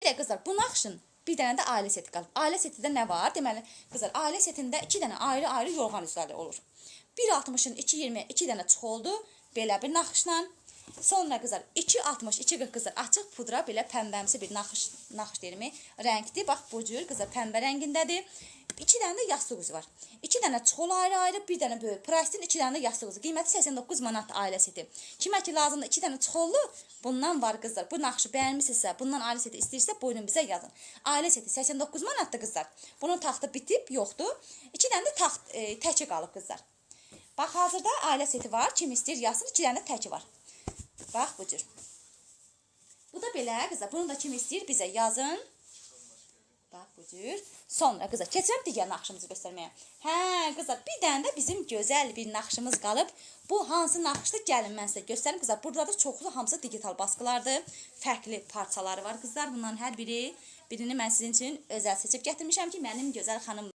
Belə qızlar, bu naxışın bir dənə də ailə seti qalıb. Ailə setində nə var? Deməli, qızlar, ailə setində 2 dənə ayrı-ayrı yorğan üzləri olur. 1.60-ın 2.20 2 dənə çoldu belə bir naxışla. Sonra qızlar 2.60 2.40 qızlar açıq pudra belə pəmbəmsi bir naxış, naxış deyirmi, rəngdir. Bax bu cür qızlar pəmbə rəngindədir. 2 dənə də yastıq üzü var. 2 dənə çol ayrı-ayrı, bir dənə böyük prastin, 2 dənə də yastıq üzü. Qiyməti 89 manat ailə seti. Kimə ki lazımdır 2 dənə çollu, bundan var qızlar. Bu naxışı bəyənmisinizsə, bundan ailə seti istəyirsə, buyurun bizə yazın. Ailə seti 89 manatdır qızlar. Bunun taxtı bitib, yoxdur. 2 dənə də taxt təki qalıb qızlar. Bax hazırda ailə seti var. Kim istəyir yazsın, 2 dənə də təki var. Bax bu cür. Bu da belə qızlar. Bunu da kim istəyir bizə yazın. Bax bu cür. Sonra qızlar keçirəm digər naxışımızı göstərməyə. Hə, qızlar, bir dənə də bizim gözəl bir naxışımız qalıb. Bu hansı naxışdır? Gəlin mən sizə göstərim. Qızlar, burada da çoxlu hamısı digital baskılardır. Fərqli parçaları var qızlar. Bunların hər biri birini mən sizin üçün özəl seçib gətirmişəm ki, mənim gözəl xanım